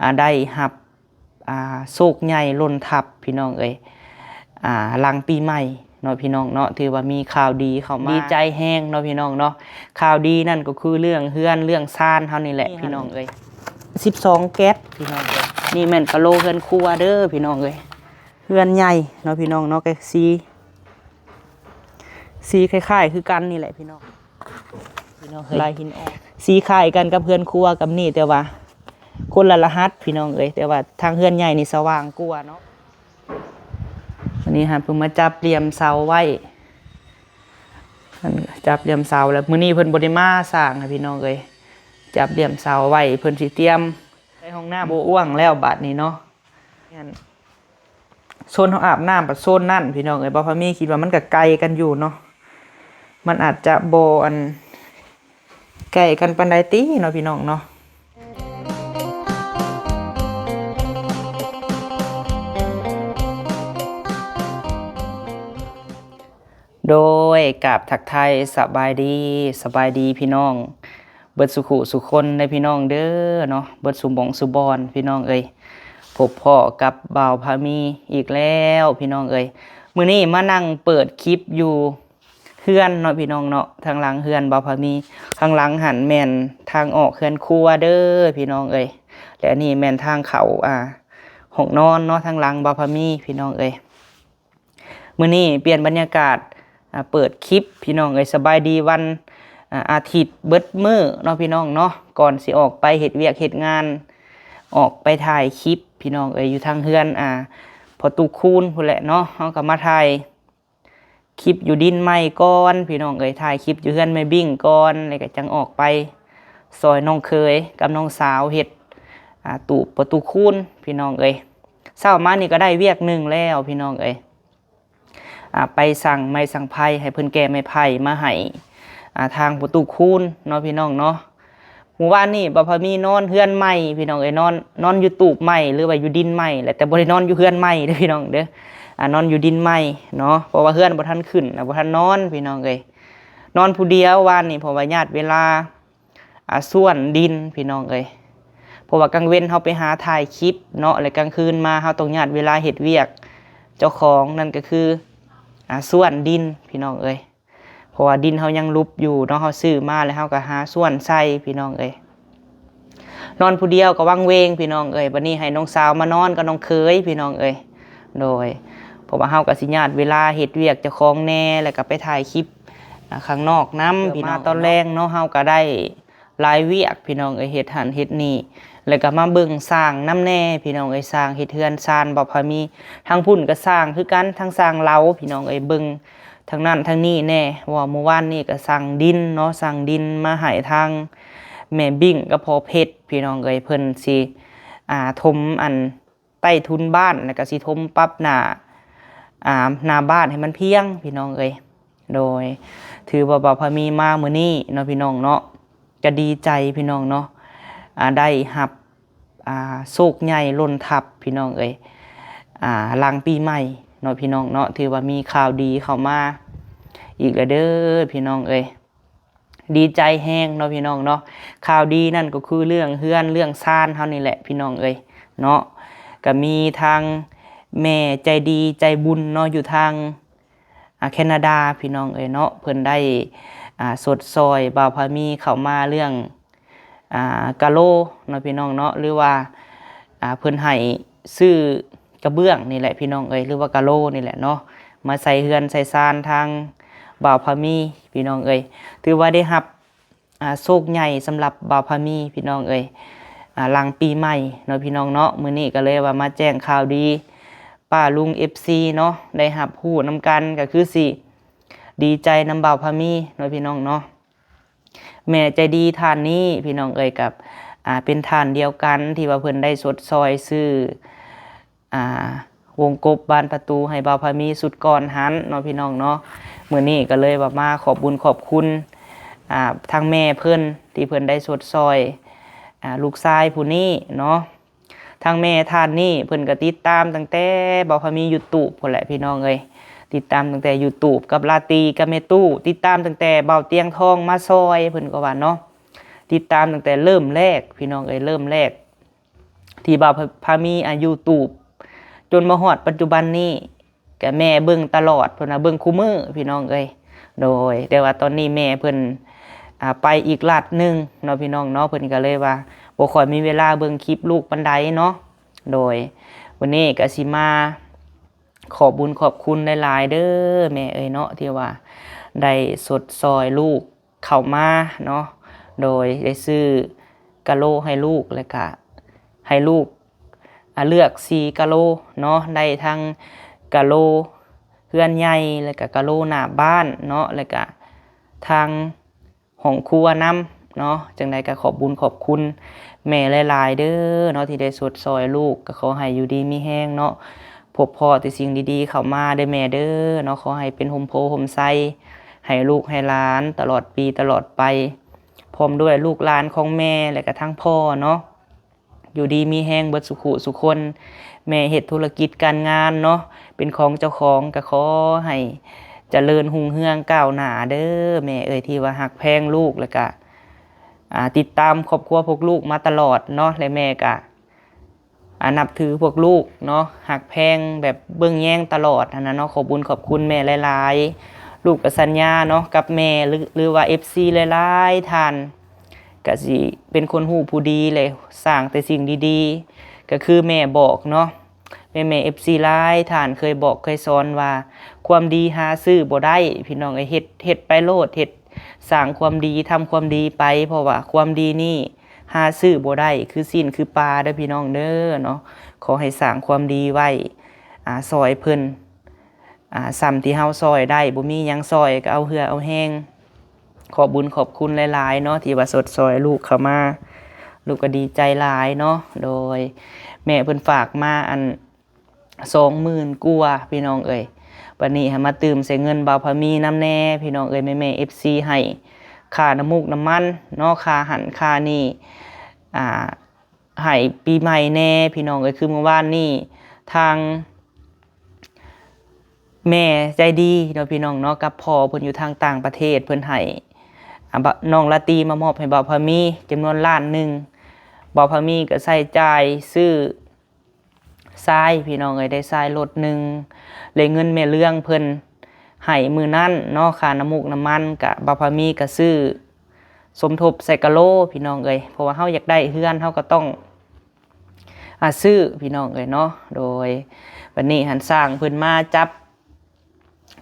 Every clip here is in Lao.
ອ່າ ໄດ້ຮັບ ອ່າ ໂຊກໃຫຍ່ລົ້ນທັບ ພີ່ນ້ອງເອີຍ ອ່າ ຫຼັງປີໃໝ່ເນາະ ພີ່ນ້ອງເນາະ ຖືວ່າມີຂ່າວດີເຂົ້າມາ ດີໃຈແຮງເນາະ ພີ່ນ້ອງເນາະ. ຂ່າວດີນັ້ນກໍຄືເລື່ອງເຮືອນເລື່ອງຊານເຮົານີ້ແຫຼະ ພີ່ນ້ອງເອີຍ. ສິບສອງແກັດ ພີ່ນ້ອງເອີຍ. ນີ້ແມ່ນກະໂຫຼເຮືອນຄົວເດີ ພີ່ນ້ອງເອີຍ. ເຮືອນໃຫຍ່ເນາະ ພີ່ນ້ອງເນາະ ກໍສີ ສີຄ້າຍໆຄືກັນນີ້ແຫຼະ ພີ່ນ້ອງ. ພີ່ນ້ອງເອີຍ ລາຍຫີນອ່ອນ ສີຄ້າຍກັນກັບເຮືອນຄົວກັບນີ້ ແຕ່ວ່າຄົນລະລະຫັດ ພີ່ນ້ອງເອີຍ. ແຕ່ວ່າທາງເຮືອນໃຫຍ່ນີ້ສະຫວ່າງກວ່າເນາະ. ອັນນີ້ຫາເພິ່ນມາຈັບຫຼ່ຽມເສົາໄວ້ ຈັບຫຼ່ຽມເສົາ ແລ້ວມື້ນີ້ເພິ່ນບໍ່ໄດ້ມາສ້າງ ພີ່ນ້ອງເອີຍ. ຈັບຫຼ່ຽມເສົາໄວ້ ເພິ່ນຊິຕຽມໃສ່ຫ້ອງນ້ຳ ບໍ່ອ່ວງແລ້ວບາດນີ້ເນາະ. ໂຊນເຮົາອາບນ້ຳ ປະໂຊນນັ້ນ ພີ່ນ້ອງເອີຍ. ບ່າວພາມີຄິດວ່າມັນກະໄກກັນຢູ່ເນາະ ມັນອາດຈະບໍ່ ອັນ ໃກ້ກັນປານໃດຕິເນາະ ພີ່ນ້ອງເນາະ. ໂດຍ ກາບທັກທາຍສະບາຍດີ ສະບາຍດີພີ່ນ້ອງເບິດສູ່ຄູ່ສູ່ຄົນເດີ ພີ່ນ້ອງເດີເນາະ ເບິດສູ່ໝ່ອງສູ່ບ່ອນ ພີ່ນ້ອງເອີຍ. ພົບພໍ້ກັບບ່າວພາມີອີກແລ້ວ ພີ່ນ້ອງເອີຍ. ມື້ນີ້ມານັ່ງເປີດຄລິບຢູ່ເຮືອນເນາະ ພີ່ນ້ອງເນາະ. ທາງຫຼັງເຮືອນບ່າວພາມີ ທາງຫຼັງຫັ້ນແມ່ນທາງອອກເຮືອນຄົວເດີ ພີ່ນ້ອງເອີຍ ແລະ ອັນນີ້ແມ່ນທາງເຂົ້າ ອ່າ ຫ້ອງນອນເນາະ ທາງຫຼັງບ່າວພາມີ ພີ່ນ້ອງເອີຍ. ມື້ນີ້ປ່ຽນບັນຍາກາດ ອ່າ ເປີດຄລິບ ພີ່ນ້ອງເອີຍ. ສະບາຍດີວັນ ອ່າ ອາທິດເບິດມື້ເນາະ ພີ່ນ້ອງເນາະ. ກ່ອນຊິອອກໄປເຮັດວຽກເຮັດງານ ອອກໄປຖ່າຍຄລິບ ພີ່ນ້ອງເອີຍ ຢູ່ທາງເຮືອນ ອ່າ ພໍ່ຕູ້ຄູນພຸ້ນແຫຼະເນາະ. ເຮົາກໍມາຖ່າຍຄລິບຢູ່ດິນໃໝ່ກ່ອນ ພີ່ນ້ອງເອີຍ. ຖ່າຍຄລິບຢູ່ເຮືອນແມ່ບິ້ງກ່ອນ ແລ້ວກໍຈັ່ງອອກໄປຊ່ອຍນ້ອງເຂີຍກັບນ້ອງສາວເຮັດ ອ່າ ຕູບພໍ່ຕູ້ຄູນ ພີ່ນ້ອງເອີຍ. ເຊົ້າມານີ້ກໍໄດ້ວຽກໜຶ່ງແລ້ວ ພີ່ນ້ອງເອີຍ. ອ່າ ໄປສັ່ງໄມ້ສັ່ງໄຜ່ ໃຫ້ເພິ່ນແກ່ໄມ້ໄຜ່ມາໃຫ້ ອ່າ ທາງພໍ່ຕູ້ຄູນເນາະ ພີ່ນ້ອງເນາະ. ມື້ວານນີ້ບ່າວພາມີນອນເຮືອນໃໝ່ ພີ່ນ້ອງເອີຍ ນອນ ນອນຢູ່ຕູບໃໝ່ ຫຼືວ່າຢູ່ດິນໃໝ່ແຫຼະ ແຕ່ບໍ່ໄດ້ນອນຢູ່ເຮືອນໃໝ່ເດີ ພີ່ນ້ອງເດີ. ອ່າ ນອນຢູ່ດິນໃໝ່ເນາະ ເພາະວ່າເຮືອນບໍ່ທັນຂຶ້ນ ບໍ່ທັນນອນ ພີ່ນ້ອງເອີຍ. ນອນຜູ້ດຽວວານນີ້ ເພາະວ່າຍາດເວລາ ອ່າ ສ້ວນດິນ ພີ່ນ້ອງເອີຍ. ເພາະວ່າກາງເວັນເຮົາໄປຫາຖ່າຍຄລິບເນາະ ແລະ ກາງຄືນມາເຮົາຕ້ອງຍາດເວລາເຮັດວຽກເຈົ້າຂອງ ນັ້ນກໍຄື ອ່າ ສ້ວນດິນ ພີ່ນ້ອງເອີຍ. ເພາະວ່າດິນເຮົາຍັງຫຼຸບຢູ່ເນາະ ເຮົາຊື້ມາແລ້ວເຮົາກໍຫາສ້ວນໃສ່ ພີ່ນ້ອງເອີຍ. ນອນຜູ້ດຽວກໍວັງເວງ ພີ່ນ້ອງເອີຍ. ບັດນີ້ໃຫ້ນ້ອງສາວມານອນກັບນ້ອງເຂີຍ ພີ່ນ້ອງເອີຍ. ໂດຍ ເພາະວ່າເຮົາກໍຊິຍາດເວລາເຮັດວຽກເຈົ້າຂອງແດ່ ແລ້ວກໍໄປຖ່າຍຄລິບ ອ່າ ຂ້າງນອກນຳ ພີ່ນ້ອງ. ຕອນແລງເນາະ ເຮົາກໍໄດ້ ຫຼາຍວຽກ ພີ່ນ້ອງເອີຍ ເຮັດຫັ້ນເຮັດນີ້ ແລ້ວກໍມາເບິ່ງຊ່າງນຳແດ່ ພີ່ນ້ອງເອີຍ. ຊ່າງເຮັດເຮືອນຊານບ່າວພາມີ ທາງພຸ້ນກໍຊ່າງຄືກັນ ທັງຊ່າງເລົາ ພີ່ນ້ອງເອີຍ. ເບິ່ງທາງນັ້ນທາງນີ້ແດ່ ເພາະວ່າມື້ວານນີ້ກໍຊ່າງດິນເນາະ ຊ່າງດິນມາໃຫ້ທາງແມ່ບິ້ງກັບພໍ່ເພັດ ພີ່ນ້ອງເອີຍ. ເພິ່ນຊິ ອ່າ ຖົມອັນ ໃຕ້ທຸນບ້ານ ແລ້ວກໍຊິຖົມປັບໜ້າ ອ່າ ໜ້າບ້ານໃຫ້ມັນພຽງ ພີ່ນ້ອງເອີຍ. ໂດຍ ຖືວ່າບ່າວພາມີມາມື້ນີ້ເນາະ ພີ່ນ້ອງເນາະ ກໍດີໃຈ ພີ່ນ້ອງເນາະ ອ່າ ໄດ້ຮັບ ອ່າ ໂຊກໃຫຍ່ລົ້ນທັບ ພີ່ນ້ອງເອີຍ ອ່າ ຫຼັງປີໃໝ່ເນາະ ພີ່ນ້ອງເນາະ. ຖືວ່າມີຂ່າວດີເຂົ້າມາອີກແລ້ວເດີ ພີ່ນ້ອງເອີຍ. ດີໃຈແຮງເນາະ ພີ່ນ້ອງເນາະ. ຂ່າວດີນັ້ນກໍຄືເລື່ອງເຮືອນເລື່ອງຊານເຮົານີ້ແຫຼະ ພີ່ນ້ອງເອີຍເນາະ. ກໍມີທາງແມ່ໃຈດີໃຈບຸນເນາະ ຢູ່ທາງ ອ່າ ແຄນາດາ ພີ່ນ້ອງເອີຍເນາະ. ເພິ່ນໄດ້ ອ່າ ຊົດຊ່ອຍບ່າວພາມີເຂົ້າມາເລື່ອງ ອ່າ ກະໂຫຼເນາະ ພີ່ນ້ອງເນາະ ຫຼືວ່າ ອ່າ ເພິ່ນໃຫ້ຊື້ກະເບື້ອງນີ້ແຫຼະ ພີ່ນ້ອງເອີຍ ຫຼືວ່າກະໂຫຼນີ້ແຫຼະເນາະ ມາໃສ່ເຮືອນໃສ່ຊານທາງບ່າວພາມີ ພີ່ນ້ອງເອີຍ. ຖືວ່າໄດ້ຮັບ ອ່າ ໂຊກໃຫຍ່ສຳລັບບ່າວພາມີ ພີ່ນ້ອງເອີຍ ອ່າ ຫຼັງປີໃໝ່ເນາະ ພີ່ນ້ອງເນາະ. ມື້ນີ້ກໍເລີຍວ່າມາແຈ້ງຂ່າວດີປ້າລຸງ ເອັຟຊີ ເນາະ ໄດ້ຮັບຮູ້ນຳກັນ ກໍຄືຊິດີໃຈນຳບ່າວພາມີເນາະ ພີ່ນ້ອງເນາະ. ແມ່ໃຈດີທ່ານນີ້ ພີ່ນ້ອງເອີຍ ກັບ ອ່າ ເປັນທ່ານດຽວກັນທີ່ວ່າເພິ່ນໄດ້ຊົດຊ່ອຍຊື້ ອ່າ ວົງກົບບານປະຕູໃຫ້ບ່າວພາມີຊຸດກ່ອນຫັ້ນເນາະ ພີ່ນ້ອງເນາະ. ມື້ນີ້ກໍເລີຍວ່າມາຂອບບຸນຂອບຄຸນ ອ່າ ທາງແມ່ເພິ່ນທີ່ເພິ່ນໄດ້ຊົດຊ່ອຍ ອ່າ ລູກຊາຍຜູ້ນີ້ເນາະ. ທາງແມ່ທ່ານນີ້ເພິ່ນກໍຕິດຕາມຕັ້ງແຕ່ບ່າວພາມີຢູທູບພຸ້ນແຫຼະ ພີ່ນ້ອງເອີຍ. ຕິດຕາມຕັ້ງແຕ່ຢູທູບກັບລາຕີກັບແມ່ຕູ້ ຕິດຕາມຕັ້ງແຕ່ບ່າວຕຽງທອງມາຊ່ອຍ ເພິ່ນກໍວ່າເນາະ ຕິດຕາມຕັ້ງແຕ່ເລີ່ມແລກ ພີ່ນ້ອງເອີຍ ເລີ່ມແລກ. ທີ່ບ່າວພາມີ ອາ YouTube ຈົນມາຮອດປັດຈຸບັນນີ້ ກະແມ່ເບິ່ງຕະຫຼອດ ເພິ່ນວ່າເບິ່ງຄູ່ມື້ພີ່ນ້ອງເອີຍ. ໂດຍ ແຕ່ວ່າຕອນນີ້ແມ່ເພິ່ນ ອາ ໄປອີກລັດໜຶ່ງເນາະ ພີ່ນ້ອງເນາະ ເພິ່ນກະເລີຍວ່າບໍ່ຄ່ອຍມີເວລາເບິ່ງຄລິບລູກປານໃດເນາະ. ໂດຍ ມື້ນີ້ກະຊິມາ ຂອບບຸນຂອບຄຸນຫຼາຍໆເດີແມ່ເອີຍເນາະ ທີ່ວ່າໄດ້ຊົດຊ່ອຍລູກເຂົ້າມາເນາະ. ໂດຍໄດ້ຊື້ກະໂລໃຫ້ລູກ ແລ້ວກະໃຫ້ລູກ ອາ ເລືອກສີ່ກະໂລເນາະ ໄດ້ທັງກະໂລເຮືອນໃຫຍ່ ແລ້ວກະກະໂລໜ້າບ້ານເນາະ ແລ້ວກະທາງ ຫ້ອງຄົວນຳເນາະ. ຈັ່ງໃດກໍຂອບບຸນຂອບຄຸນແມ່ຫຼາຍໆເດີເນາະ ທີ່ໄດ້ຊົດຊ່ອຍລູກ. ກໍຂໍໃຫ້ຢູ່ດີມີແຮງເນາະ ພົບພໍ້ແຕ່ສິ່ງດີໆເຂົ້າມາເດີແມ່ເດີເນາະ. ຂໍໃຫ້ເປັນຮົ່ມໂພຮົ່ມໄຊໃຫ້ລູກໃຫ້ຫຼານຕະຫຼອດປີຕະຫຼອດໄປ ພ້ອມດ້ວຍລູກຫຼານຂອງແມ່ ແລະກະທັງພໍ່ເນາະ. ຢູ່ດີມີແຮງເບິດສຸຂູສຸຄົນ. ແມ່ເຮັດທຸລະກິດການງານເນາະ ເປັນຂອງເຈົ້າຂອງ ກໍຂໍໃຫ້ຈະເລີນຮຸ່ງເຮືອງກ້າວໜ້າເດີແມ່ເອີຍ ທີ່ວ່າຮັກແພງລູກ ແລ້ວກະ ອາ ຕິດຕາມຄອບຄົວພວກລູກມາຕະຫຼອດເນາະ ແລະແມ່ກະ ອາ ນັບຖືພວກລູກເນາະ ຮັກແພງແບບເບິ່ງແຍງຕະຫຼອດຫັ້ນນະເນາະ. ຂອບບຸນຂອບຄຸນແມ່ຫຼາຍໆ. ລູກກໍສັນຍາເນາະກັບແມ່ ຫຼື ຫຼືວ່າເອັຟຊີຫຼາຍໆທ່ານ ກະຊິເປັນຄົນຮູ້ຜູ້ດີ ແລະສ້າງແຕ່ສິ່ງດີໆ ກະຄືແມ່ບອກເນາະ. ແມ່ໆເອັຟຊີຫຼາຍທ່ານເຄີຍບອກເຄີຍສອນວ່າ ຄວາມດີຫາຊື້ບໍ່ໄດ້ ພີ່ນ້ອງເອີຍ. ເຮັດ ເຮັດໄປໂລດ ເຮັດ ສ້າງຄວາມດີ ທຳຄວາມດີໄປ ເພາະວ່າຄວາມດີນີ້ຫາຊື້ບໍ່ໄດ້ ຄືຊີ້ນຄືປາເດີພີ່ນ້ອງເດີເນາະ. ຂໍໃຫ້ສ້າງຄວາມດີໄວ້ ອາ ຊ່ອຍເພິ່ນ ອາ ສ່ຳທີ່ເຮົາຊ່ອຍໄດ້ ບໍ່ມີຫຍັງຊ່ອຍກໍເອົາເຫື່ອເອົາແຮງ. ຂອບບຸນຂອບຄຸນຫຼາຍໆເນາະ ທີ່ວ່າຊົດຊ່ອຍລູກເຂົ້າມາ ລູກກໍດີໃຈຫຼາຍເນາະ. ໂດຍ ແມ່ເພິ່ນຝາກມາອັນ ສອງໝື່ນກວ່າ ພີ່ນ້ອງເອີຍ. ບັດນີ້ໃຫ້ມາຕື່ມໃສ່ເງິນບ່າວພາມີນຳແດ່ ພີ່ນ້ອງເອີຍ. ແມ່ໆເອັຟຊີໃຫ້ຄ່ານ້ຳມູກນ້ຳມັນເນາະ ຄ່າຫັ້ນຄ່ານີ້ ອາ ໃຫ້ປີໃໝ່ແດ່ ພີ່ນ້ອງເອີຍ. ຄືມື້ວານນີ້ທາງແມ່ໃຈດີເນາະ ພີ່ນ້ອງເນາະ ກັບພໍ່ເພິ່ນຢູ່ທາງຕ່າງປະເທດ ເພິ່ນໃຫ້ ອາ ບະ ນ້ອງລາຕີມາມອບໃຫ້ບ່າວພາມີຈຳນວນລ້ານໜຶ່ງ. ບ່າວພາມີກໍໃຊ້ຈ່າຍຊື້ຊາຍ ພີ່ນ້ອງເອີຍ ໄດ້ຊາຍລົດໜຶ່ງ ແລະເງິນແມ່ເລື່ອງເພິ່ນໃຫ້ມື້ນັ້ນເນາະ ຄ່ານ້ຳມູກນ້ຳມັນ ກະບ່າວພາມີກໍຊື້ ສົມທົບໃສ່ກະໂລ ພີ່ນ້ອງເອີຍ. ເພາະວ່າເຮົາຢາກໄດ້ເຮືອນ ເຮົາກໍຕ້ອງ ອາ ຊື້ ພີ່ນ້ອງເອີຍເນາະ. ໂດຍ ບັດນີ້ຫັ້ນຊ່າງເພິ່ນມາຈັບ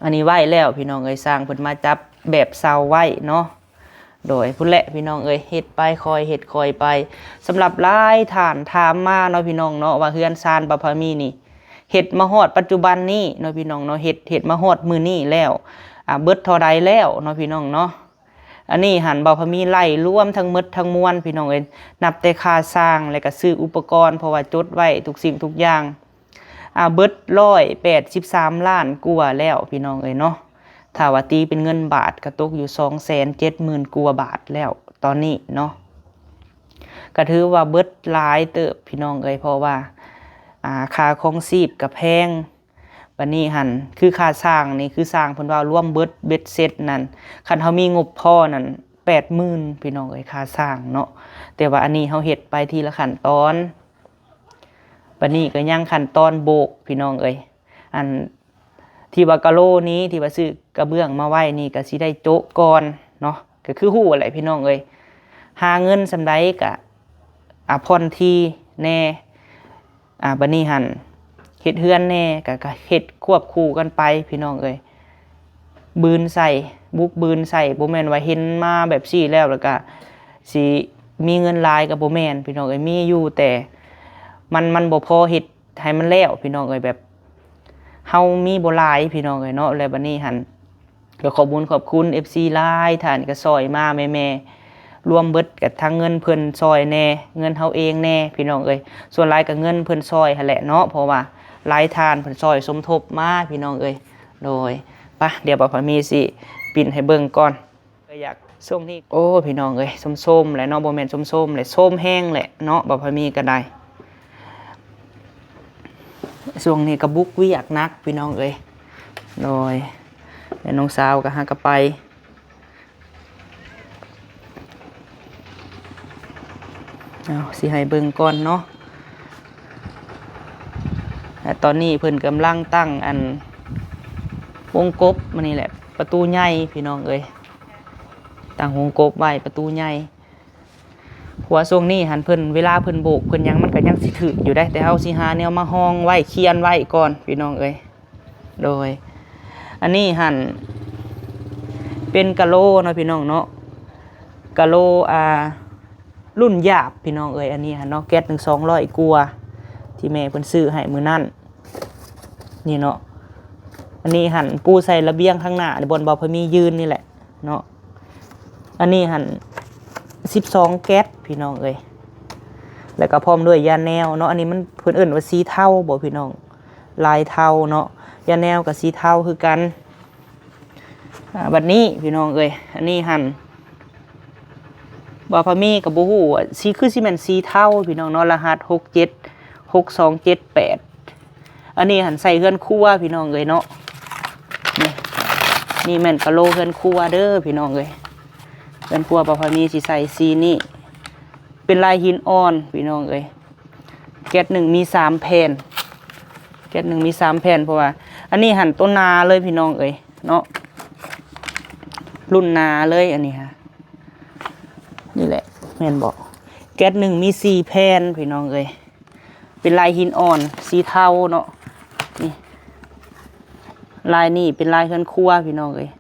ອັນນີ້ໄວ້ແລ້ວ ພີ່ນ້ອງເອີຍ. ຊ່າງເພິ່ນມາຈັບແບບເຊົາໄວ້ເນາະ. ໂດຍ ພຸ້ນແຫຼະ ພີ່ນ້ອງເອີຍ ເຮັດໄປ ຄ່ອຍເຮັດຄ່ອຍໄປ. ສຳລັບຫຼາຍທ່ານຖາມມາເນາະ ພີ່ນ້ອງເນາະ ວ່າເຮືອນຊານບ່າວພາມີນີ້ ເຮັດມາຮອດປັດຈຸບັນນີ້ເນາະ ພີ່ນ້ອງເນາະ ເຮັດ ເຮັດມາຮອດມື້ນີ້ແລ້ວ ອາ ເບິດເທົ່າໃດແລ້ວເນາະ ພີ່ນ້ອງເນາະ. ອັນນີ້ຫັ້ນ ບ່າວພາມີໄລ່ລວມທັງໝົດທັງມວນ ພີ່ນ້ອງເອີຍ ນັບແຕ່ຄ່າຊ່າງ ແລະກະຊື້ອຸປະກອນ ເພາະວ່າຈົດໄວ້ທຸກສິ່ງທຸກຢ່າງ ອາ ເບິດຮ້ອຍແປດສິບສາມລ້ານກວ່າແລ້ວ ພີ່ນ້ອງເອີຍເນາະ. ຖ້າວ່າຕີເປັນເງິນບາດກະຕົກຢູ່ສອງແສນເຈັດໝື່ນກວ່າບາດແລ້ວຕອນນີ້ເນາະ. ກະຖືວ່າເບິດຫຼາຍເຕີບ ພີ່ນ້ອງເອີຍ ເພາະວ່າ ອາ ຄ່າຄອງຊີບກະແພງ. ບັດນີ້ຫັ້ນ ຄືຄ່າຊ່າງນີ້ ຄືຊ່າງເພິ່ນວ່າລວມເບິດເບັດເສັດນັ້ນ ຄັນເຮົາມີງົບພໍນັ້ນແປດໝື່ນ ພີ່ນ້ອງເອີຍ ຄ່າຊ່າງເນາະ. ແຕ່ວ່າອັນນີ້ເຮົາເຮັດໄປທີລະຂັ້ນຕອນ. ບັດນີ້ກໍຍັງຂັ້ນຕອນໂບກ ພີ່ນ້ອງເອີຍ. ອັນທີ່ວ່າກະໂລນີ້ ທີ່ວ່າຊື້ກະເບື້ອງມາໄວ້ນີ້ ກໍຊິໄດ້ໂຈະກ່ອນເນາະ. ກໍຄືຮູ້ແຫຼະ ພີ່ນ້ອງເອີຍ ຫາເງິນສ່ຳໃດກະ ອາ ຜ່ອນຖີ່ແດ່ ອາ ບັດນີ້ຫັ້ນ ເຮັດເຮືອນແດ່ ກະ ກະເຮັດຄວບຄູ່ກັນໄປ ພີ່ນ້ອງເອີຍ. ບືນໃສ່ ບຸກບືນໃສ່ ບໍ່ແມ່ນວ່າເຫັນມາແບບຊີ້ແລ້ວ ແລ້ວກະຊິມີເງິນຫຼາຍ ກໍບໍ່ແມ່ນ ພີ່ນ້ອງເອີຍ. ມີຢູ່ ແຕ່ມັນ ມັນບໍ່ພໍເຮັດໃຫ້ມັນແລ້ວ ພີ່ນ້ອງເອີຍ. ແບບເຮົາມີບໍ່ຫຼາຍ ພີ່ນ້ອງເອີຍເນາະ. ແລ້ວບັດນີ້ຫັ້ນ ກໍຂອບບຸນຂອບຄຸນເອັຟຊີຫຼາຍທ່ານ ກໍຊ່ອຍມາ ແມ່ໆ ລວມເບິດກໍທັງເງິນເພິ່ນຊ່ອຍແດ່ ເງິນເຮົາເອງແດ່ ພີ່ນ້ອງເອີຍ. ສ່ວນຫຼາຍກໍເງິນເພິ່ນຊ່ອຍຫັ້ນແຫຼະເນາະ ເພາະວ່າຫຼາຍທ່ານເພິ່ນຊ່ອຍສົມທົບມາ ພີ່ນ້ອງເອີຍ. ໂດຍ ປະ ດຽວບ່າວພາມີຊິປິ່ນໃຫ້ເບິ່ງກ່ອນ. ກໍຢາກ ຊ່ວງນີ້ ໂອ້ ພີ່ນ້ອງເອີຍ ໂຊມໆແຫຼະເນາະ ບໍ່ແມ່ນໂຊມໆແຫຼະ ໂຊມແຮງແຫຼະເນາະ ບ່າວພາມີກໍໄດ້. ຊ່ວງນີ້ກໍບຸກວຽກໜັກ ພີ່ນ້ອງເອີຍ. ໂດຍ ແລະນ້ອງສາວກໍຫາກໍໄປ. ເອົາ ຊິໃຫ້ເບິ່ງກ່ອນເນາະ ແລະ ຕອນນີ້ເພິ່ນກຳລັງຕັ້ງອັນວົງກົບ ມານີ້ແຫຼະ ປະຕູໃຫຍ່ພີ່ນ້ອງເອີຍ ຕັ້ງວົງກົບໄວ້ປະຕູໃຫຍ່ ເພາະວ່າຊ່ວງນີ້ຫັ້ນເພິ່ນ ເວລາເພິ່ນໂບກເພິ່ນຫຍັງ ມັນກໍຍັງຊິຖືກຢູ່ເດ້ ແຕ່ເຮົາຊິຫາແນວມາຮອງໄວ້ ຄຽນໄວ້ກ່ອນພີ່ນ້ອງເອີຍ. ໂດຍ ອັນນີ້ຫັ້ນເປັນກະໂລເນາະພີ່ນ້ອງເນາະ ກະໂລ ອ່າ ລຸ້ນຫຍາບພີ່ນ້ອງເອີຍ ອັນນີ້ຫັ້ນເນາະ ແກັດໜຶ່ງສອງຮ້ອຍກວ່າ ທີ່ແມ່ເພິ່ນຊື້ໃຫ້ມື້ນັ້ນ ນີ້ເນາະ ອັນນີ້ຫັ້ນປູໃສ່ລະບຽງຂ້າງໜ້າ ບ່ອນບ່າວພະມີຢືນນີ້ແຫຼະເນາະ ອັນນີ້ຫັ້ນສິບສອງແກັດພີ່ນ້ອງເອີຍ ແລ້ວກໍພ້ອມດ້ວຍຢາແນວເນາະ ອັນນີ້ມັນ ເພິ່ນເອີ້ນວ່າສີເທົາບໍພີ່ນ້ອງ ລາຍເທົາເນາະ ຢາແນວກໍສີເທົາຄືກັນ. ອ່າ ບັດນີ້ພີ່ນ້ອງເອີຍ ອັນນີ້ຫັ້ນ ບ່າວພະມີກໍບໍ່ຮູ້ວ່າຊິ ຄືຊິແມ່ນສີເທົາພີ່ນ້ອງເນາະ ລະຫັດຫົກເຈັດ ຫົກສອງເຈັດແປດ ອັນນີ້ຫັ້ນໃສ່ເຮືອນຄົວພີ່ນ້ອງເອີຍເນາະ ນີ້ ນີ້ແມ່ນກະໂລເຮືອນຄົວເດີພີ່ນ້ອງເອີຍ ເຮືອນຄົວບ່າວພະມີຊິໃສ່ສີນີ້ ເປັນລາຍຫີນອ່ອນພີ່ນ້ອງເອີຍ ແກັດໜຶ່ງມີສາມແຜ່ນ ແກັດໜຶ່ງມີສາມແຜ່ນ ເພາະວ່າ ອັນນີ້ຫັ້ນໂຕໜາເລີຍພີ່ນ້ອງເອີຍເນາະ ລຸ້ນໜາເລີຍ ອັນນີ້ຫາ ນີ້ແຫຼະ ແມ່ນບໍ່ ແກັດໜຶ່ງມີສີ່ແຜ່ນພີ່ນ້ອງເອີຍ ເປັນລາຍຫີນອ່ອນສີເທົາເນາະ ນີ້ ລາຍນີ້ເປັນລາຍເຮືອນຄົວພີ່ນ້ອງເອີຍ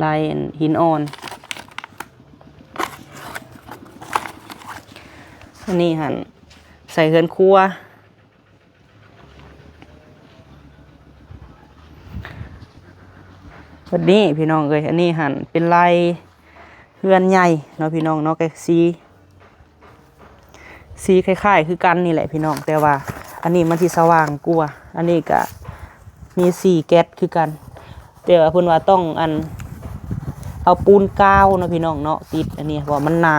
ລາຍຫີນອ່ອນ ອັນນີ້ຫັ້ນໃສ່ເຮືອນຄົວ ບັດນີ້ພີ່ນ້ອງເອີຍ ອັນນີ້ຫັ້ນເປັນລາຍເຮືອນໃຫຍ່ເນາະພີ່ນ້ອງເນາະ ກໍສີ ສີຄ້າຍໆຄືກັນນີ້ແຫຼະພີ່ນ້ອງ ແຕ່ວ່າອັນນີ້ມັນຊິສະຫວ່າງກວ່າ ອັນນີ້ກະມີສີ່ແກັດຄືກັນ ແຕ່ວ່າເພິ່ນວ່າຕ້ອງອັນ ເອົາປູນກາວເນາະພີ່ນ້ອງເນາະ ຕິດອັນນີ້ ເພາະວ່າມັນໜາ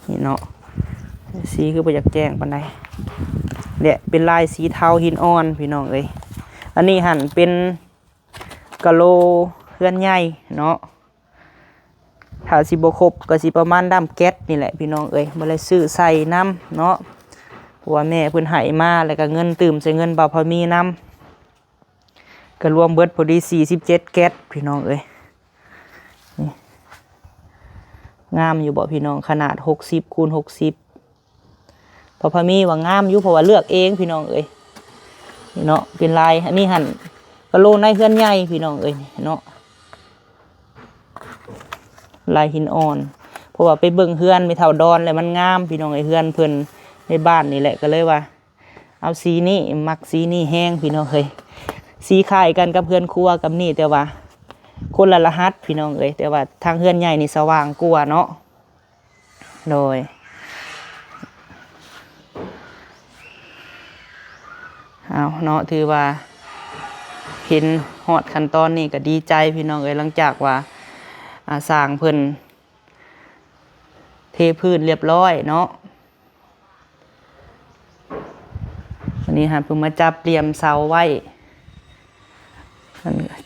ນີ້ເນາະ ສີຄືບໍ່ຢາກແຈ້ງປານໃດ ແລະ ເປັນລາຍສີເທົາຫີນອ່ອນພີ່ນ້ອງເອີຍ ອັນນີ້ຫັ້ນເປັນກະໂລເຮືອນໃຫຍ່ເນາະ ຖ້າຊິບໍ່ຄົບກໍຊິປະມານດ້າມແກັດນີ້ແຫຼະພີ່ນ້ອງເອີຍ ບໍ່ໄດ້ຊື້ໃສ່ນຳເນາະ ເພາະວ່າແມ່ເພິ່ນໃຫ້ມາ ແລ້ວກໍເງິນຕື່ມໃສ່ເງິນບ່າວພະມີນຳ ກໍລວມເບິດພໍດີສີ່ສິບເຈັດແກັດພີ່ນ້ອງເອີຍ ນີ້ ງາມຢູ່ບໍ່ພີ່ນ້ອງ ຂະໜາດຫົກສິບຄູນຫົກສິບ ພໍ່ພະມີວ່າງາມຢູ່ ເພາະວ່າເລືອກເອງພີ່ນ້ອງເອີຍ ນີ້ເນາະ ເປັນລາຍ ອັນນີ້ຫັ້ນກະໂລໃນເຮືອນໃຫຍ່ພີ່ນ້ອງເອີຍເນາະ ລາຍຫີນອ່ອນ ເພາະວ່າໄປເບິ່ງເຮືອນແມ່ເຖົ້າດອນແລ້ວມັນງາມພີ່ນ້ອງເອີຍ ເຮືອນເພິ່ນໃນບ້ານນີ້ແຫຼະ ກໍເລີຍວ່າ ເອົາສີນີ້ ມັກສີນີ້ແຮງພີ່ນ້ອງເອີຍ ສີຄ້າຍກັນກັບເຮືອນຄົວກັບນີ້ ແຕ່ວ່າຄົນລະລະຫັດພີ່ນ້ອງເອີຍ ແຕ່ວ່າທາງເຮືອນໃຫຍ່ນີ້ສະຫວ່າງກວ່າເນາະ ໂດຍ ເອົາເນາະ ຖືວ່າເຫັນຮອດຂັ້ນຕອນນີ້ກໍດີໃຈພີ່ນ້ອງເອີຍ ຫຼັງຈາກວ່າ ອາ ຊ່າງເພິ່ນເທພື້ນລຽບຮ້ອຍເນາະ ອັນນີ້ຫາເພິ່ນມາຈັບຫຼ່ຽມເສົາໄວ້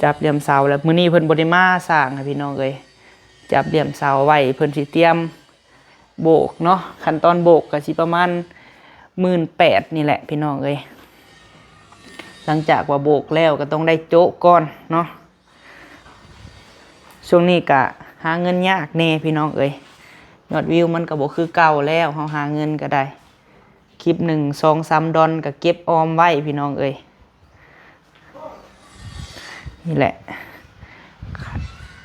ຈັບຫຼ່ຽມເສົາ ແລ້ວມື້ນີ້ເພິ່ນບໍ່ໄດ້ມາຊ່າງ ພີ່ນ້ອງເອີຍ ຈັບຫຼ່ຽມເສົາໄວ້ ເພິ່ນຊິຕຽມໂບກເນາະ ຂັ້ນຕອນໂບກກໍຊິປະມານໝື່ນແປດນີ້ແຫຼະພີ່ນ້ອງເອີຍ ຫຼັງຈາກວ່າໂບກແລ້ວກໍຕ້ອງໄດ້ໂຈະກ່ອນເນາະ. ຊ່ວງນີ້ກະຫາເງິນຍາກແດ່ພີ່ນ້ອງເອີຍ ຍອດວິວມັນກະບໍ່ຄືເກົ່າແລ້ວ ເຮົາຫາເງິນກະໄດ້ ຄລິບໜຶ່ງສອງສາມດອນກະເກັບອອມໄວ້ພີ່ນ້ອງເອີຍ ນີ້ແຫຼະ ຄ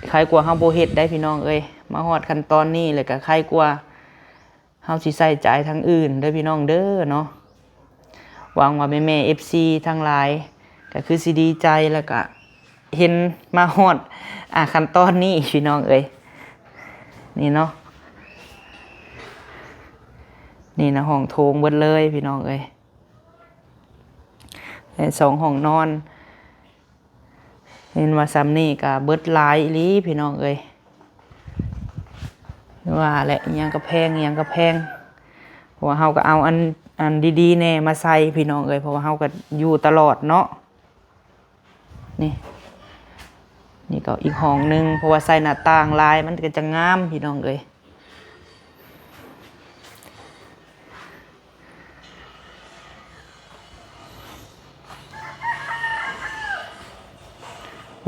- ຄາຍກວ່າເຮົາບໍ່ເຮັດໄດ໋ພີ່ນ້ອງເອີຍ ມາຮອດຂັ້ນຕອນນີ້ແລ້ວກະຄາຍກວ່າ ເຮົາຊິໃຊ້ຈ່າຍທາງອື່ນເດີພີ່ນ້ອງເດີເນາະ ຫວັງວ່າແມ່ໆ ເອັຟຊີ ທັງຫຼາຍ ກໍຄືຊິດີໃຈ ແລ້ວກະເຫັນມາຮອດ ອ່າ ຂັ້ນຕອນນີ້ພີ່ນ້ອງເອີຍ ນີ້ເນາະ ນີ້ນະ ຫ້ອງໂຖງເບິດເລີຍພີ່ນ້ອງເອີຍ ແລະ ສອງຫ້ອງນອນ ເຫັນວ່າສ່ຳນີ້ກະເບິດຫຼາຍອີ່ຫຼີພີ່ນ້ອງເອີຍ ວ່າແຫຼະ ອີ່ຫຍັງກະແພງ ອີ່ຫຍັງກະແພງ ເພາະວ່າເຮົາກະເອົາອັນ ອັນດີໆແດ່ມາໃສ່ພີ່ນ້ອງເອີຍ ເພາະວ່າເຮົາກະຢູ່ຕະຫຼອດເນາະ ນີ້ ນີ້ກໍອີກຫ້ອງໜຶ່ງ ເພາະວ່າໃສ່ໜ້າຕ່າງຫຼາຍມັນກະຈະງາມພີ່ນ້ອງເອີຍ.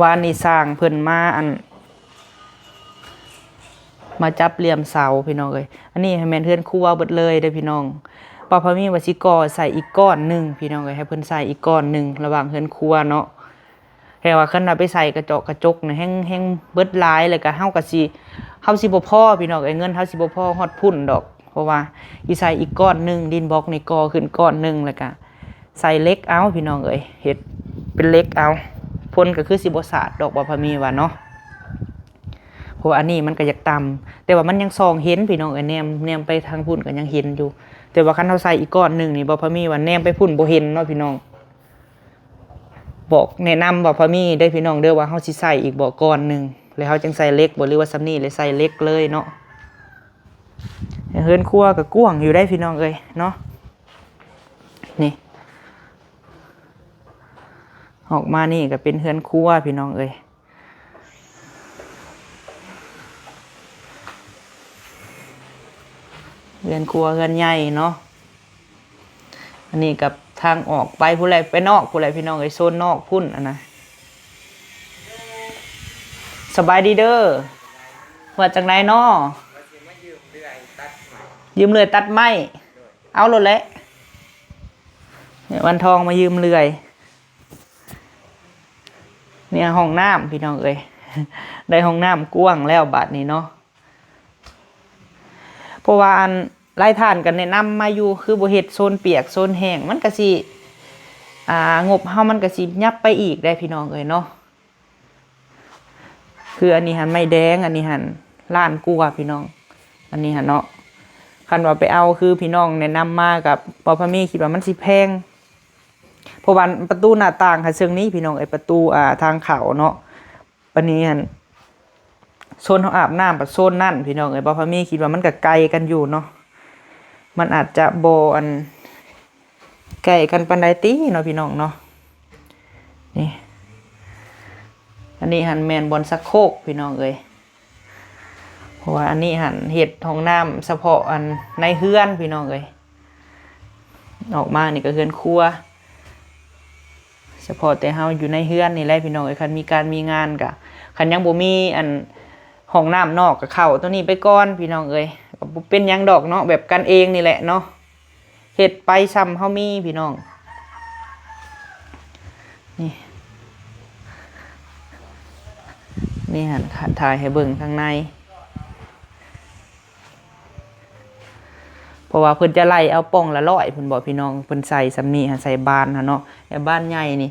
ວານນີ້ຊ່າງເພິ່ນມາ ອັນ ມາຈັບຫຼ່ຽມເສົາພີ່ນ້ອງເອີຍ. ອັນນີ້ແມ່ນເຮືອນຄົວເບິດເລີຍເດີພີ່ນ້ອງ. ບ່າວພາມີວ່າຊິກໍ່ໃສ່ອີກກ້ອນໜຶ່ງພີ່ນ້ອງເອີຍ, ໃຫ້ເພິ່ນໃສ່ອີກກ້ອນໜຶ່ງລະຫວ່າງເຮືອນຄົວເນາະ. ແຕ່ວ່າຄັນວ່າໄປໃສ່ກະເຈາະກະຈົກນະ ແຮງ ແຮງເບິດຫຼາຍ ແລ້ວກະເຮົາກະຊິ ເຮົາຊິບໍ່ພໍພີ່ນ້ອງເອີຍ, ເງິນເຮົາຊິບໍ່ພໍຮອດພຸ້ນດອກ. ເພາະວ່າຊິໃສ່ອີກກ້ອນໜຶ່ງ, ດິນບລັອກນີ້ກໍ່ຂຶ້ນກ້ອນໜຶ່ງ ແລ້ວກະໃສ່ເຫຼັກເອົາພີ່ນ້ອງເອີຍ, ເຮັດເປັນເຫຼັກເອົາ. ຝົນກະຄືຊິບໍ່ສາດດອກ ບ່າວພາມີວ່າເນາະ. ເພາະວ່າອັນນີ້ມັນກະຢາກຕ່ຳ ແຕ່ວ່າມັນຍັງສ່ອງເຫັນພີ່ນ້ອງເອີຍ, ແນມ ແນມໄປທາງພຸ້ນກະຍັງເຫັນຢູ່. ແຕ່ວ່າຄັນເຮົາໃສ່ອີກກ້ອນໜຶ່ງນີ້ ບ່າວພາມີວ່າແນມໄປພຸ້ນບໍ່ເຫັນເນາະພີ່ນ້ອງ. ບອກແນະນຳບ່າວພາມີເດີພີ່ນ້ອງເດີ ວ່າເຮົາຊິໃສ່ອີກບໍ່ກ້ອນໜຶ່ງ ແລ້ວເຮົາຈຶ່ງໃສ່ເຫຼັກບໍ່ ຫຼືວ່າສ່ຳນີ້ແລ້ວໃສ່ເຫຼັກເລີຍເນາະ. ເຮືອນຄົວກະກວ້າງຢູ່ໄດ໋ພີ່ນ້ອງເອີຍເນາະ. ນີ້ ອອກມານີ້ກະເປັນເຮືອນຄົວພີ່ນ້ອງເອີຍ. ເຮືອນຄົວເຮືອນໃຫຍ່ເນາະ. ອັນນີ້ກະທາງອອກໄປພຸ້ນແຫຼະ ໄປນອກພຸ້ນແຫຼະພີ່ນ້ອງເອີຍ, ໂຊນນອກພຸ້ນ. ອັນນະ ສະບາຍດີເດີ. ວ່າຈັ່ງໃດນໍ? ຢືມເລື່ອຍຕັດໄມ້. ເອົາໂລດແຫຼະ. ວັນທອງມາຢືມເລື່ອຍ. ນີ້ຫ້ອງນ້ຳພີ່ນ້ອງເອີຍ, ໄດ້ຫ້ອງນ້ຳກວ້າງແລ້ວບາດນີ້ເນາະ. ເພາະວ່າອັນ ຫຼາຍທ່ານກະແນະນຳມາຢູ່ ຄືບໍ່ເຮັດໂຊນປຽກໂຊນແຫ້ງ ມັນກະຊິ ອ່າ ງົບເຮົາມັນກະຊິຫຍັບໄປອີກໄດ໋ພີ່ນ້ອງເອີຍເນາະ. ຄືອັນນີ້ຫັ້ນໄມ້ແດງ ອັນນີ້ຫັ້ນລ້ານກວ່າພີ່ນ້ອງ. ອັນນີ້ຫັ້ນເນາະ ຄັນວ່າໄປເອົາຄືພີ່ນ້ອງແນະນຳມາ ກະບໍ່ພາມີຄິດວ່າມັນຊິແພງ. ເພາະວ່າປະຕູໜ້າຕ່າງຫັ້ນເຊິ່ງນີ້ພີ່ນ້ອງເອີຍ, ປະຕູ ອ່າ ທາງເຂົ້າເນາະ. ບາດນີ້ຫັ້ນ ໂຊນເຮົາອາບນ້ຳ ປະໂຊນນັ້ນພີ່ນ້ອງເອີຍ. ບ່າວພາມີຄິດວ່າມັນກະໄກກັນຢູ່ເນາະ, ມັນອາດຈະບໍ່ ອັນ ໃກ້ກັນປານໃດຕິເນາະພີ່ນ້ອງເນາະ. ນີ້ ອັນນີ້ຫັ້ນແມ່ນບ່ອນຊັກໂຄກພີ່ນ້ອງເອີຍ. ເພາະວ່າອັນນີ້ຫັ້ນເຮັດຫ້ອງນ້ຳສະເພາະອັນໃນເຮືອນພີ່ນ້ອງເອີຍ. ອອກມານີ້ກະເຮືອນຄົວ ສະເພາະແຕ່ເຮົາຢູ່ໃນເຮືອນນີ້ແຫຼະພີ່ນ້ອງເອີຍ. ຄັນມີການມີງານກະ ຄັນຍັງບໍ່ມີອັນຫ້ອງນ້ຳນອກກະເຂົ້າໂຕນີ້ໄປກ່ອນພີ່ນ້ອງເອີຍ. ກະບໍ່ເປັນຫຍັງດອກເນາະ, ແບບກັນເອງນີ້ແຫຼະເນາະ. ເຮັດໄປຊ່ຳເຮົາມີພີ່ນ້ອງ. ນີ້ ນີ້ຫັ້ນ ຖ່າຍໃຫ້ເບິ່ງທາງໃນ. ເພາະວ່າເພິ່ນຈະໄລ່ເອົາປ່ອງລະຮ້ອຍພຸ້ນບໍພີ່ນ້ອງ, ເພິ່ນໃສ່ຊ່ຳນີ້ຫັ້ນ ໃສ່ບານຫັ້ນເນາະ. ແຕ່ບານໃຫຍ່ນີ້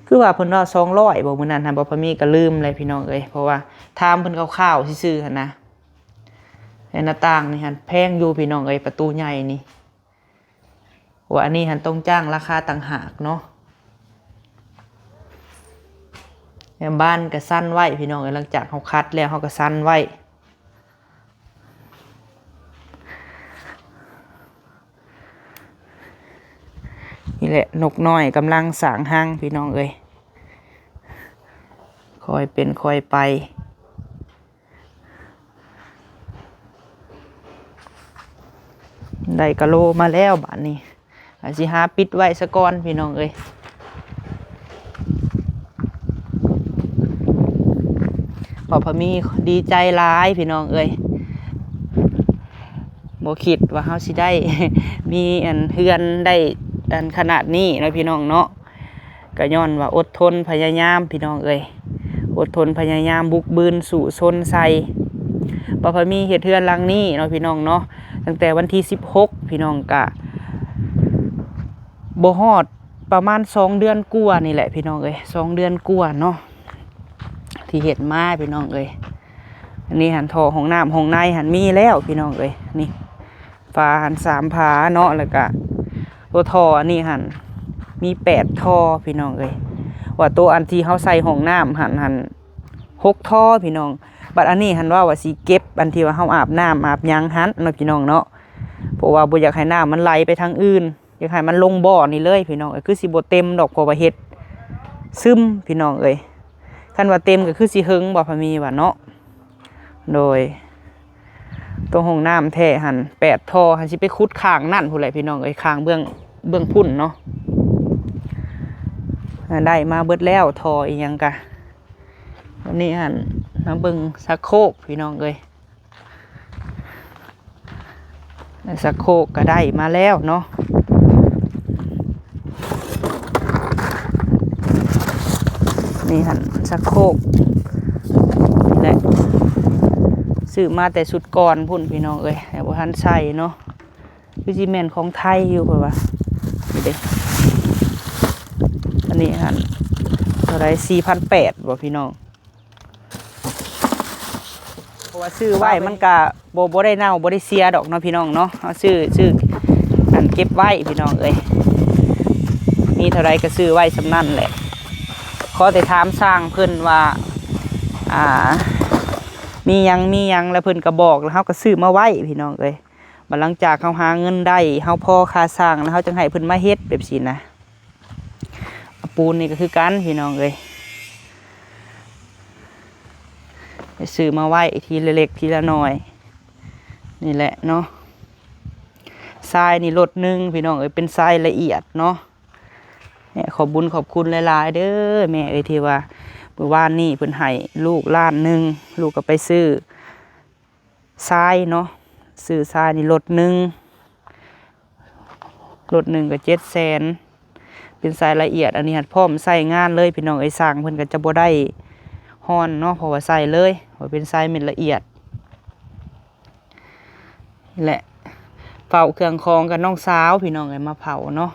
ຄືວ່າເພິ່ນວ່າສອງຮ້ອຍບໍ ມື້ນັ້ນຫັ້ນ. ບໍ່ພາມີກະລືມແຫຼະພີ່ນ້ອງເອີຍ, ເພາະວ່າຖາມເພິ່ນຄ່າວໆຊື່ໆຫັ້ນນະ. ແລະໜ້າຕ່າງນີ້ຫັ້ນແພງຢູ່ພີ່ນ້ອງເອີຍ, ປະຕູໃຫຍ່ນີ້. ວ່າອັນນີ້ຫັ້ນຕ້ອງຈ້າງລາຄາຕ່າງຫາກເນາະ. ແລ້ວບານກະຊັ້ນໄວ້ພີ່ນ້ອງເອີຍ, ຫຼັງຈາກເຮົາຂັດແລ້ວເຮົາກະຊັ້ນໄວ້. ນີ້ແຫຼະ ນົກນ້ອຍກຳລັງສ້າງຮັງພີ່ນ້ອງເອີຍ, ຄ່ອຍເປັນຄ່ອຍໄປ. ໄດ້ກະໂລມາແລ້ວບາດນີ້ ອາດຊິຫາປິດໄວ້ສາກ່ອນພີ່ນ້ອງເອີຍ. ບ່າວພາມີດີໃຈຫຼາຍພີ່ນ້ອງເອີຍ, ບໍ່ຄິດວ່າເຮົາຊິໄດ້ມີອັນເຮືອນໄດ້ອັນຂະໜາດນີ້ເນາະພີ່ນ້ອງເນາະ. ກະຍ້ອນວ່າອົດທົນພະຍາຍາມພີ່ນ້ອງເອີຍ, ອົດທົນພະຍາຍາມບຸກບືນສູ້ຊົນໃສ່. ບ່າວພາມີເຮັດເຮືອນຫຼັງນີ້ເນາະພີ່ນ້ອງເນາະ, ຕັ້ງແຕ່ວັນທີສິບຫົກ ພີ່ນ້ອງ, ກະບໍ່ຮອດປະມານສອງເດືອນກວ່ານີ້ແຫຼະພີ່ນ້ອງເອີຍ, ສອງເດືອນກວ່າເນາະ ທີ່ເຮັດມາພີ່ນ້ອງເອີຍ. ອັນນີ້ຫັ້ນ ທໍ່ຫ້ອງນ້ຳຫ້ອງໃນຫັ້ນມີແລ້ວພີ່ນ້ອງເອີຍ, ນີ້ ຝາຫັ້ນສາມຝາເນາະ, ແລ້ວກະຕົວທໍ່ອັນນີ້ຫັ້ນມີແປດທໍ່ພີ່ນ້ອງເອີຍ. ວ່າຕົວອັນທີ່ເຮົາໃສ່ຫ້ອງນ້ຳຫັ້ນ ຫັ້ນຫົກທໍ່ພີ່ນ້ອງ. ບັດອັນນີ້ຫັ້ນເວົ້າວ່າຊິເກັບອັນທີ່ວ່າເຮົາອາບນ້ຳອາບຫຍັງຫັ້ນເນາະພີ່ນ້ອງເນາະ, ເພາະວ່າບໍ່ຢາກໃຫ້ນ້ຳມັນໄຫຼໄປທາງອື່ນ, ຢາກໃຫ້ມັນລົງບໍ່ນີ້ເລີຍພີ່ນ້ອງເອີຍ. ຄືຊິບໍ່ເຕັມດອກ ເພາະວ່າເຮັດຊຶມພີ່ນ້ອງເອີຍ, ຄັນວ່າເຕັມກະຄືຊິເຫິງ ບ່າວພາມີວ່າເນາະ. ໂດຍ ຕົວຫ້ອງນ້ຳແທ້ຫັ້ນແປດທໍ່, ຫັ້ນຊິໄປຂຸດຂ້າງນັ້ນພຸ້ນແຫຼະພີ່ນ້ອງເອີຍ, ຂ້າງເບື້ອງ ເບື້ອງພຸ້ນເນາະ. ໄດ້ມາເບິດແລ້ວ ທໍ່ອີ່ຫຍັງກະ ນີ້ຫັ້ນ ມາເບິ່ງຊັກໂຄກພີ່ນ້ອງເອີຍ ຊັກໂຄກກໍໄດ້ມາແລ້ວເນາະ ນີ້ຫັ້ນຊັກໂຄກ ນີ້ແຫຼະ ຊື້ມາແຕ່ຊຸດກ່ອນພຸ້ນພີ່ນ້ອງເອີຍ ແຕ່ບໍ່ທັນໃຊ້ເນາະ ຄືຊິແມ່ນຂອງໄທຢູ່ ເພາະວ່າ ນີ້ເດ້ ອັນນີ້ຫັ້ນ ເທົ່າໃດ ສີ່ພັນແປດ ບໍ່ພີ່ນ້ອງ ເພາະວ່າຊື້ໄວ້ມັນກະບໍ່ ບໍ່ໄດ້ເນົ່າບໍ່ໄດ້ເສຍດອກເນາະພີ່ນ້ອງເນາະ ເຮົາຊື້ ຊື້ອັນເກັບໄວ້ພີ່ນ້ອງເອີຍ ມີເທົ່າໃດກໍຊື້ໄວ້ສ່ຳນັ້ນແຫຼະ ຂໍແຕ່ຖາມຊ່າງເພິ່ນວ່າ ອ່າ ມີຫຍັງ ມີຫຍັງ ແລ້ວເພິ່ນກໍບອກ ແລ້ວເຮົາກໍຊື້ມາໄວ້ພີ່ນ້ອງເອີຍ ບັດຫຼັງຈາກເຮົາຫາເງິນໄດ້ ເຮົາພໍຄ່າຊ່າງ ແລ້ວເຮົາຈັ່ງໃຫ້ເພິ່ນມາເຮັດແບບຊີ້ນະ ປູນນີ້ກໍຄືກັນພີ່ນ້ອງເອີຍ ໄປຊື້ມາໄວ້ທີລະເລັກທີລະໜ້ອຍ ນີ້ແຫຼະເນາະ ຊາຍນີ້ລົດໜຶ່ງພີ່ນ້ອງເອີຍ ເປັນຊາຍລະອຽດເນາະ ແມ່ ຂອບບຸນຂອບຄຸນຫຼາຍໆເດີແມ່ເອີຍ ທີ່ວ່າມື້ວານນີ້ເພິ່ນໃຫ້ລູກລ້ານໜຶ່ງ ລູກກໍໄປຊື້ຊາຍເນາະ ຊື້ຊາຍນີ້ລົດໜຶ່ງ ລົດໜຶ່ງກໍເຈັດແສນ ເປັນຊາຍລະອຽດ ອັນນີ້ຫັ້ນພ້ອມໃຊ້ງານເລີຍພີ່ນ້ອງເອີຍ ຊ່າງເພິ່ນກໍຈະບໍ່ໄດ້ຮ້ອນເນາະ ເພາະວ່າໃຊ້ເລີຍ ເພາະເປັນຊາຍເມັດລະອຽດ ແລະ ເຝົ້າເຄື່ອງຂອງກັບນ້ອງສາວພີ່ນ້ອງເອີຍ ມາເຝົ້າເນາະ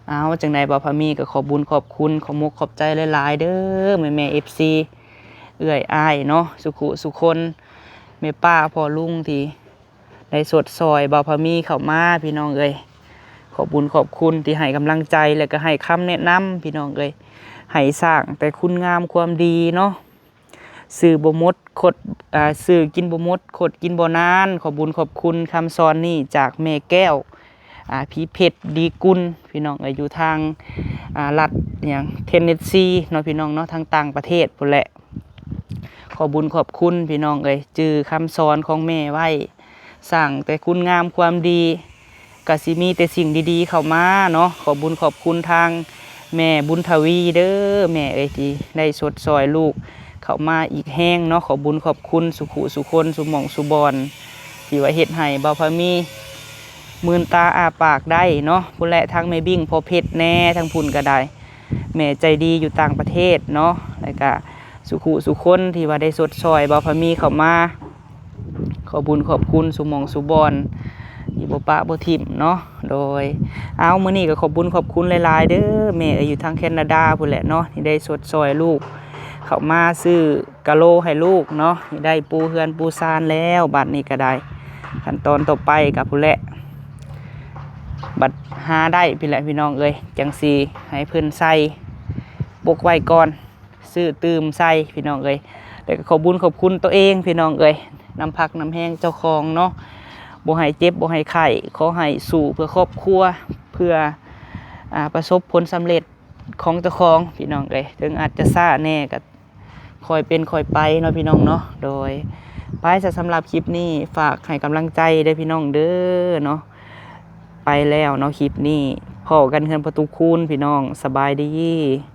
ເອົາ ຈັ່ງໃດບ່າວພາມີກໍຂອບບຸນຂອບຄຸນ ຂອບມຸກຂອບໃຈຫຼາຍໆເດີ ແມ່ໆ ເອັຟຊີ ເອື້ອຍອ້າຍເນາະ ສຸຂຸສຸຄົນ ແມ່ປ້າພໍ່ລຸງທີ່ ໄດ້ຊົດຊ່ອຍບ່າວພາມີເຂົ້າມາພີ່ນ້ອງເອີຍ ຂອບບຸນຂອບຄຸນທີ່ໃຫ້ກຳລັງໃຈ ແລະກໍໃຫ້ຄຳແນະນຳພີ່ນ້ອງເອີຍ ໃຫ້ສ້າງແຕ່ຄຸນງາມຄວາມດີເນາະ ຊື້ບໍ່ໝົດ ຄົດ ອ່າ ຊື້ກິນບໍ່ໝົດ ຄົດກິນບໍ່ນານ ຂອບບຸນຂອບຄຸນຄຳສອນນີ້ຈາກແມ່ແກ້ວ ອ່າ ພີເພັດ ດີກຸນ ພີ່ນ້ອງເອີຍ ຢູ່ທາງ ອ່າ ລັດຫຍັງ ເທນເນສຊີເນາະ ພີ່ນ້ອງເນາະ ທາງຕ່າງປະເທດພຸ້ນແຫຼະ ຂອບບຸນຂອບຄຸນພີ່ນ້ອງເອີຍ ຈື່ຄຳສອນຂອງແມ່ໄວ້ ສ້າງແຕ່ຄຸນງາມຄວາມດີ ກະຊິມີແຕ່ສິ່ງດີໆເຂົ້າມາເນາະ ຂອບບຸນຂອບຄຸນທາງແມ່ບຸນທະວີເດີ ແມ່ເອີຍ ທີ່ໄດ້ຊົດຊ່ອຍລູກເຂົ້າມາອີກແຮງເນາະ ຂອບບຸນຂອບຄຸນສຸຂຸສຸຄົນ ສຸໝ່ອງສຸບ່ອນ ທີ່ວ່າເຮັດໃຫ້ບ່າວພາມີ ມື່ນຕາອ້າປາກໄດ້ເນາະ ພຸ້ນແຫຼະ ທັງແມ່ບິ້ງ ພໍ່ເພັດແດ່ ທັງພຸ້ນກໍໄດ້ ແມ່ໃຈດີຢູ່ຕ່າງປະເທດເນາະ ແລ້ວກະສຸຂຸສຸຄົນທີ່ວ່າໄດ້ຊົດຊ່ອຍບ່າວພາມີເຂົ້າມາ ຂອບບຸນຂອບຄຸນສຸໝ່ອງສຸບ່ອນ ທີ່ບໍ່ປະບໍ່ຖິ້ມເນາະ ໂດຍ ເອົາ ມື້ນີ້ກໍຂອບບຸນຂອບຄຸນຫຼາຍໆເດີ ແມ່ເອີຍ ຢູ່ທາງແຄນາດາພຸ້ນແຫຼະເນາະ ທີ່ໄດ້ຊົດຊ່ອຍລູກ ເຂົ້າມາຊື້ກະໂລໃຫ້ລູກເນາະ ໄດ້ປູເຮືອນປູຊານແລ້ວ ບາດນີ້ກໍໄດ້ ຂັ້ນຕອນຕໍ່ໄປກໍພຸ້ນແຫຼະ ບັດຫາໄດ້ພຸ້ນແຫຼະພີ່ນ້ອງເອີຍ ຈັ່ງຊິໃຫ້ເພິ່ນໃສ່ປົກໄວ້ກ່ອນ ຊື້ຕື່ມໃສ່ພີ່ນ້ອງເອີຍ ແລ້ວກໍຂອບບຸນຂອບຄຸນໂຕເອງພີ່ນ້ອງເອີຍ ນ້ຳພັກນ້ຳແຮງເຈົ້າຂອງເນາະ ບໍ່ໃຫ້ເຈັບບໍ່ໃຫ້ໄຂ້ ຂໍໃຫ້ສູ້ເພື່ອຄອບຄົວ ເພື່ອ ອ່າ ປະສົບຜົນສຳເລັດ ຂອງເຈົ້າຂອງພີ່ນ້ອງເອີຍ ເຖິງອາດຈະຊ້າແດ່ກໍຄ່ອຍເປັນຄ່ອຍໄປເນາະພີ່ນ້ອງເນາະ ໂດຍ ໄປຊະ ສຳລັບຄລິບນີ້ຝາກໃຫ້ກຳລັງໃຈເດີພີ່ນ້ອງເດີເນາະ ໄປແລ້ວເນາະ ຄລິບນີ້ພໍ້ກັນເຮືອນປະຕູຄູນພີ່ນ້ອງ ສະບາຍດີ.